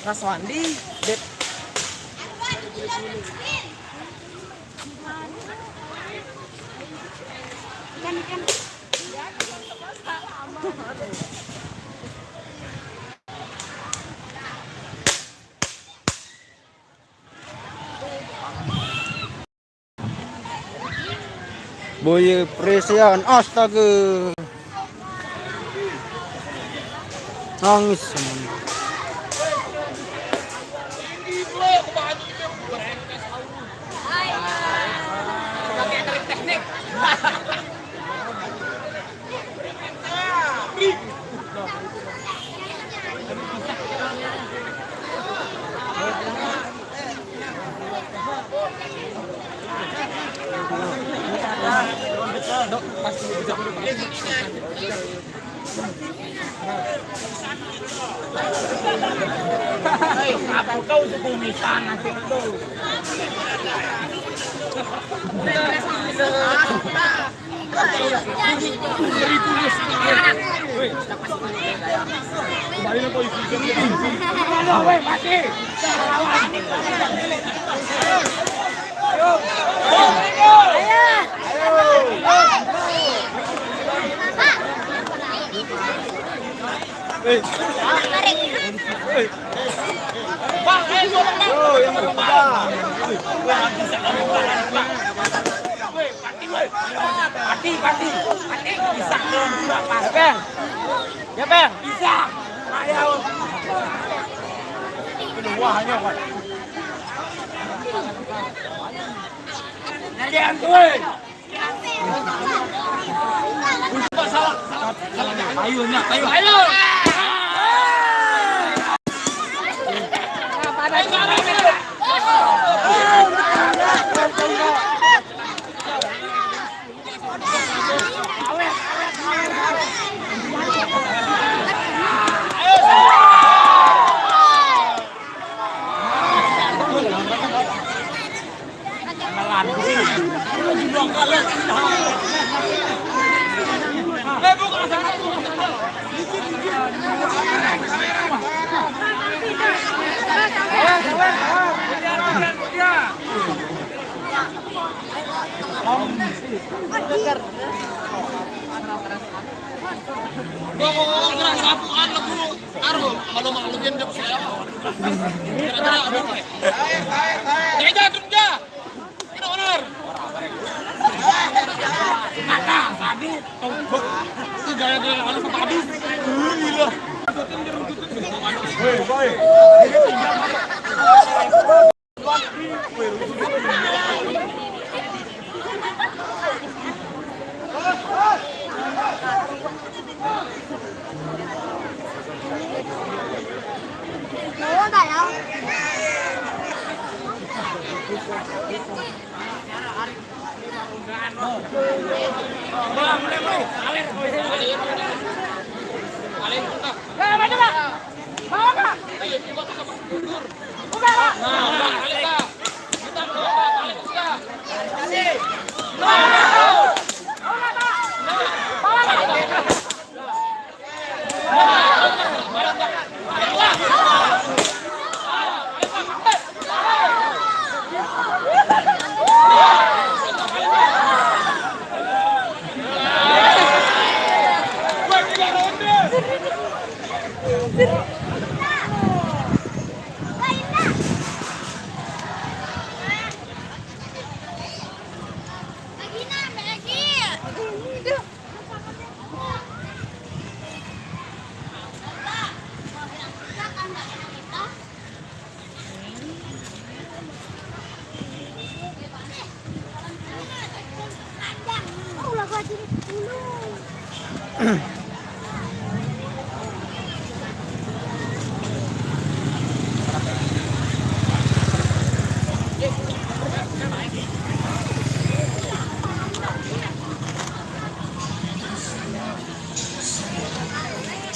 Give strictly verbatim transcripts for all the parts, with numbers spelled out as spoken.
Raswandi, Dep. Boye Presian, astaga. Nangis. Hei, apa kau sekumisan nanti itu? Pati, pati, pati bisa. Ya, Peng. Ya, Peng. Bisa. Ayo. Wah, ayo, Pak. Nanti antuin. Ayo, ayo. Ayo. Gua mau ngomong, sapuan lu guru. Aduh, kalau maklumin dia saya. Kira-kira aduh. Dia jatuh dia. Ini benar. Mata, aduh. Itu gaya-gaya anu, aduh. Gila. Woi, woi.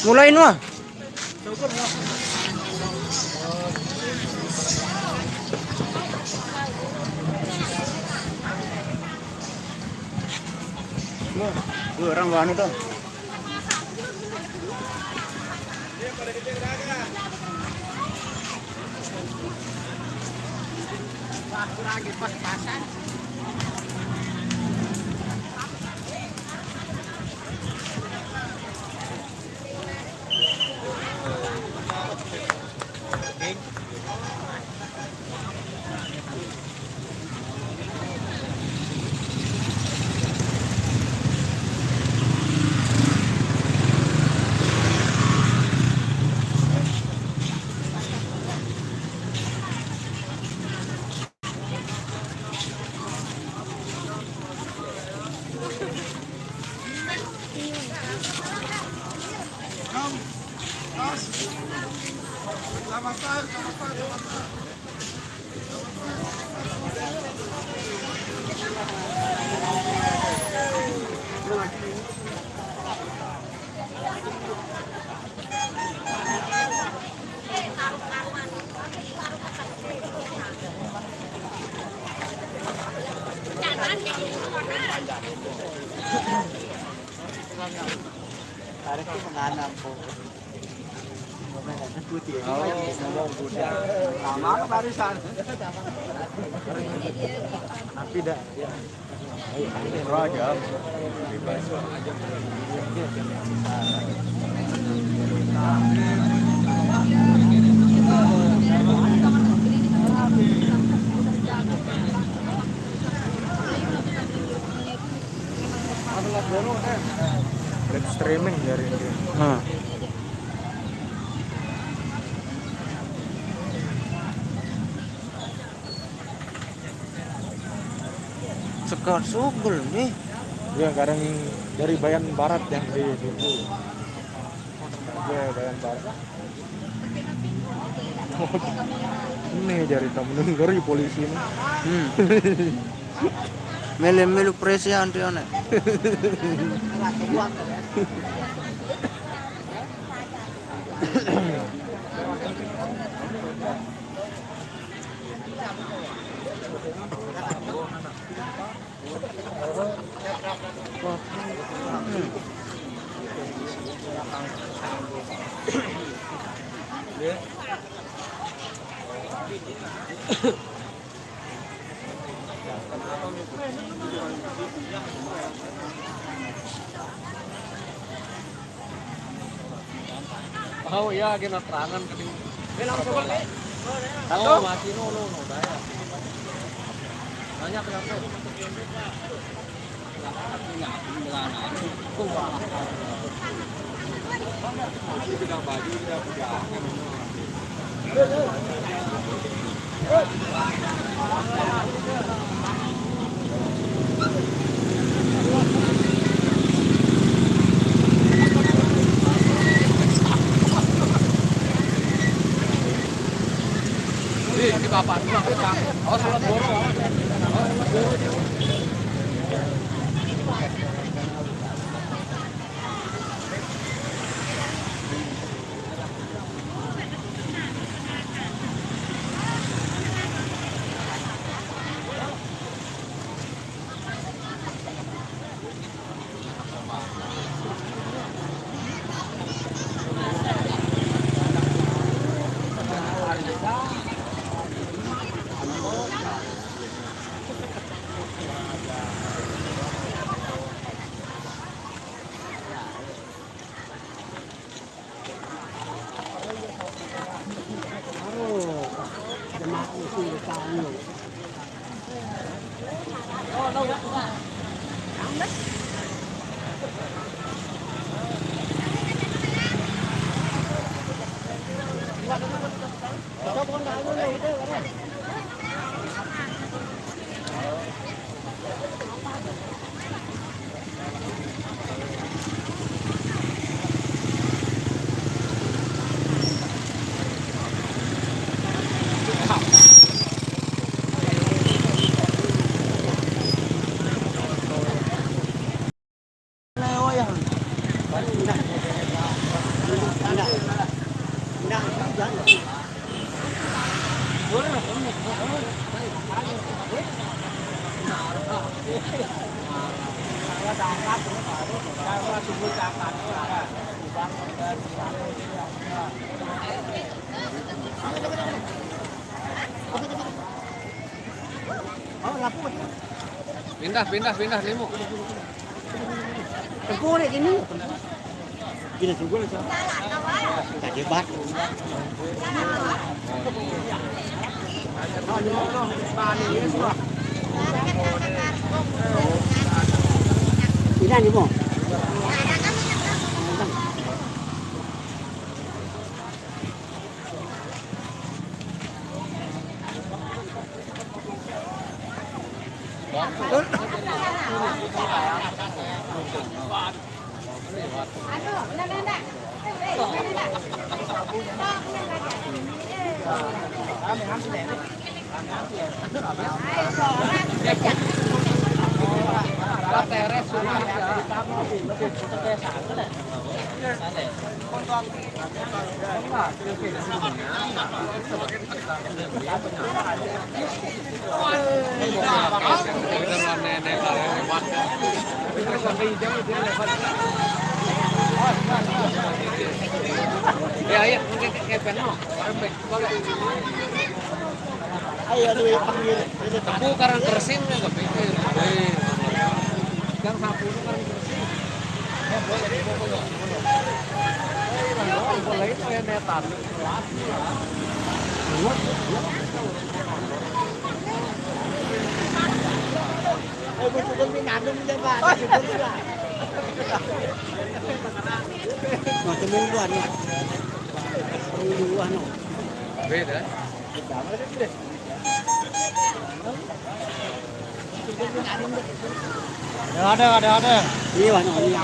Mulai, Nuh. Wah, orang wani tuh. Harus menganam, Bu. Putih. Oh, putih. Sama ke barisan. Tapi dah. Raja. Live streaming dari dia. Nah. Sekar Sugul nih. Ya, kadang dari Bayan Barat yang di itu. Ya, Bayan Barat. Ini jadi temen ngeri polisi ini. Hmm. Melu-melu presi anti one. Oh iya, lagi nerangan ke dia. Tahu mati no no no daya. Banyak yang tahu. Ini bapak, ini bapak. Awas, awas, borong, awas. Awas, awas, borong. Pindah, pindah, pindah, Limo. Tengku dek sini. Pindah tengku lah, Cak. Tak hebat. Pindah, Limo. Ya, ya, mungkin kayak pen, no. Ayo, aduh, ya, panggil. Tebu karang kersing ya, tapi, eh, yang sapu itu karang kersing. Eh, boleh, boleh, boleh. Eh, boleh, itu ya, netan. Eh, gue juga minum aja, Pak. Syukur juga. Nah, temen gua nih. Temen gua, no. Beda. Ya, ada, ada, ada. Iya, Pak, no, iya.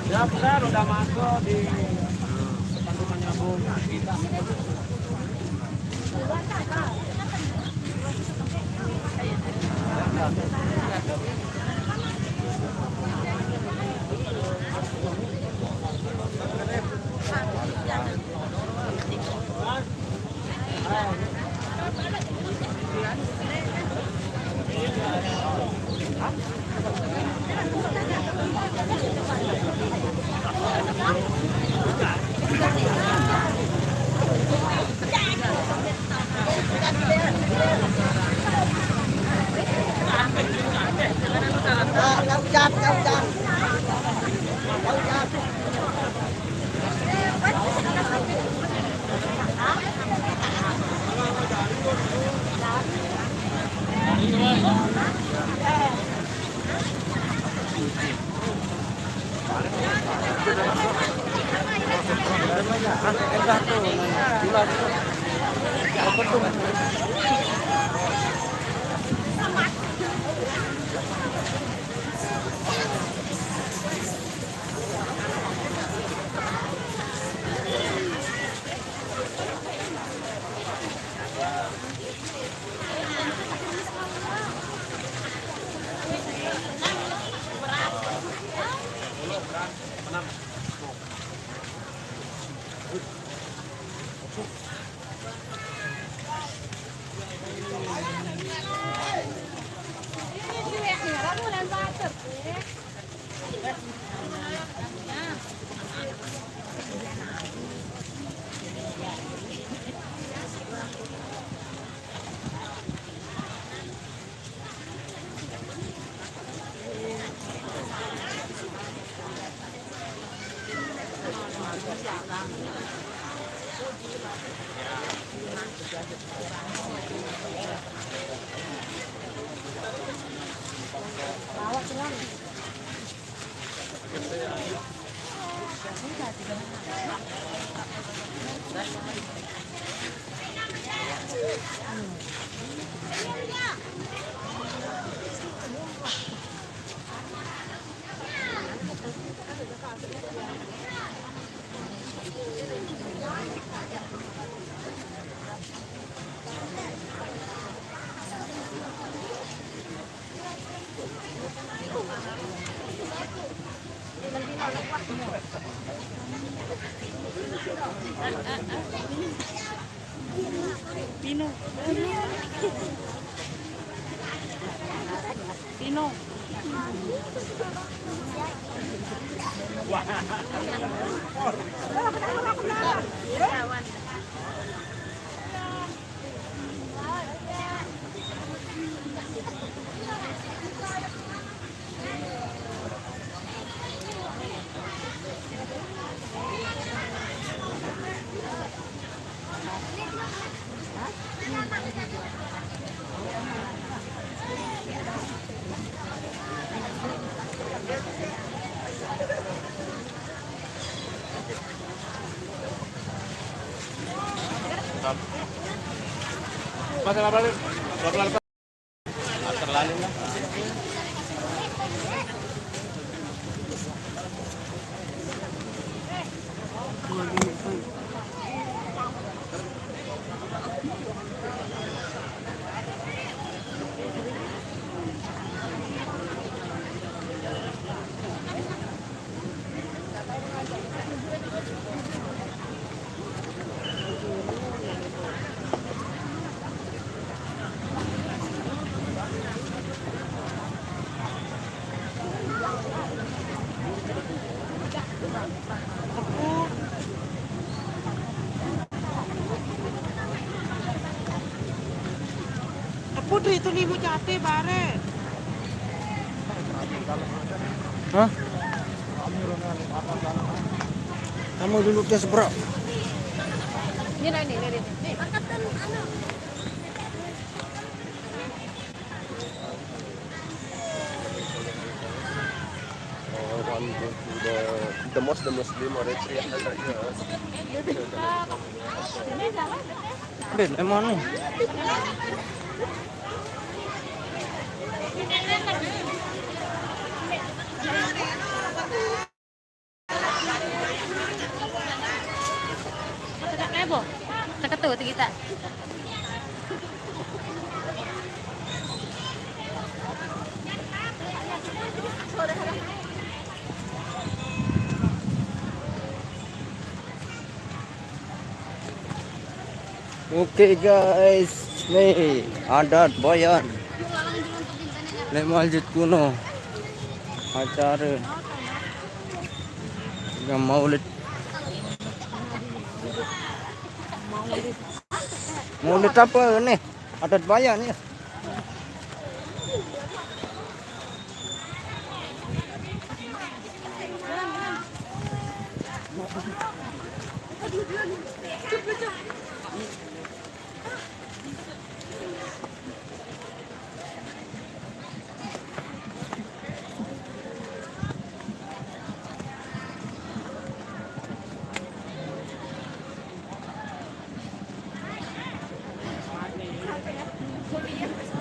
Ya, benar, udah masuk di depan rumahnya Bung. Pino. Pino. Pasa la palabra. Terlalu lah. Aku dari itu lima jate bare. Hah? Kamu dulu tes, bro. Ini, ini, ini, ini. Nih, angkatkan anu. Uh, one, the, the most, the Muslim already three hundred years. Ini jalan. Din, emang anu. Cakap tu, tu kita. Oke guys, nih adat Bayan. Lek Masjid Kuno. Acara yang maulid. Maulid apa nih? Adat Bayan ya.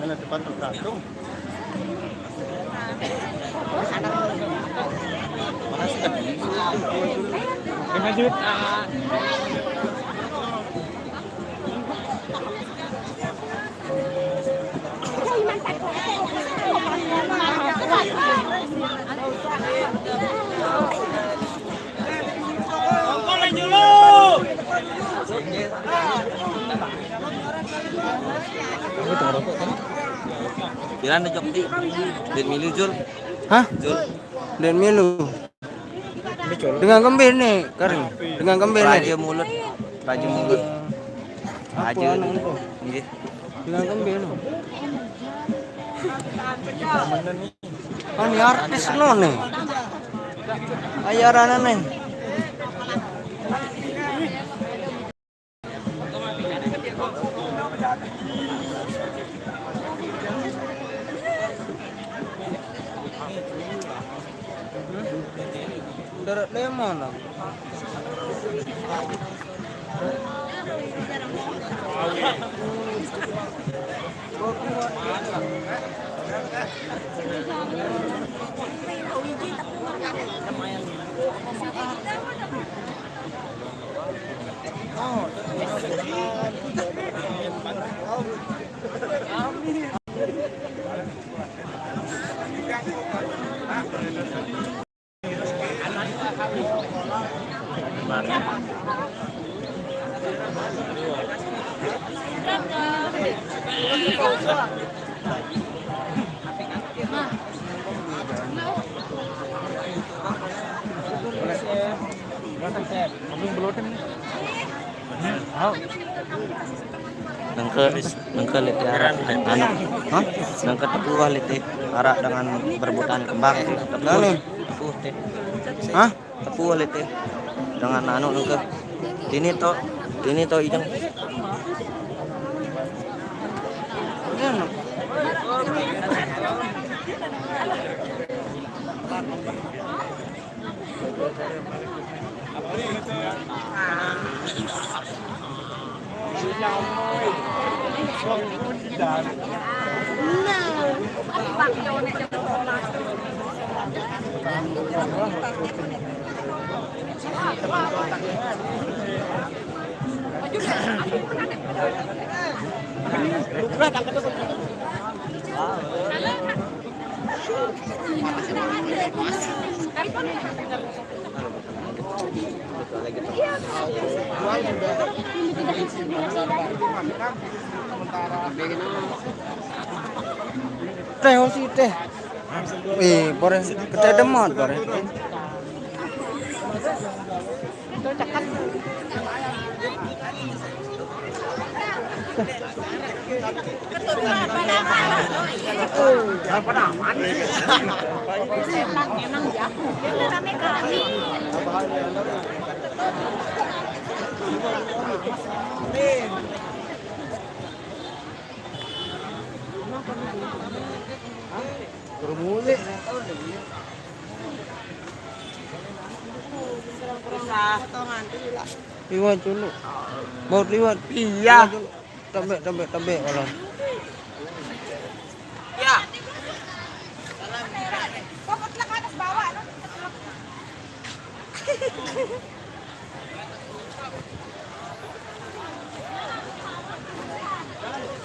Mana tempat tergantung? Bilang ada Jok di. Dia milu, Jul. Hah? Jul. Dan milu. Dengan kembir nih, Karim. Dengan kembir nih. Raja mulut. Raja mulut. Apa Raja anak itu. Nggih. Dengan kembir. Kan ya artis no nih. Ayarana nih. Darat lemon lah. Nengke, nengke lete arah anu. Hah? Nengke tepuh lete arah dengan berebutan kembang. Tepuh, tepuh teh. Hah? Tepuh lete dengan anu nengke. Ini to, ini to ijeng. Teh, osi teh. Eh, bore, kete demot, bore. Liwat dulu. Baut liwat. Iya. Liwat dulu. Tembek, tembek, tembek, malah.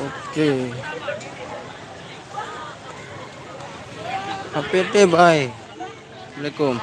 Oke. H P T, bye. Assalamualaikum.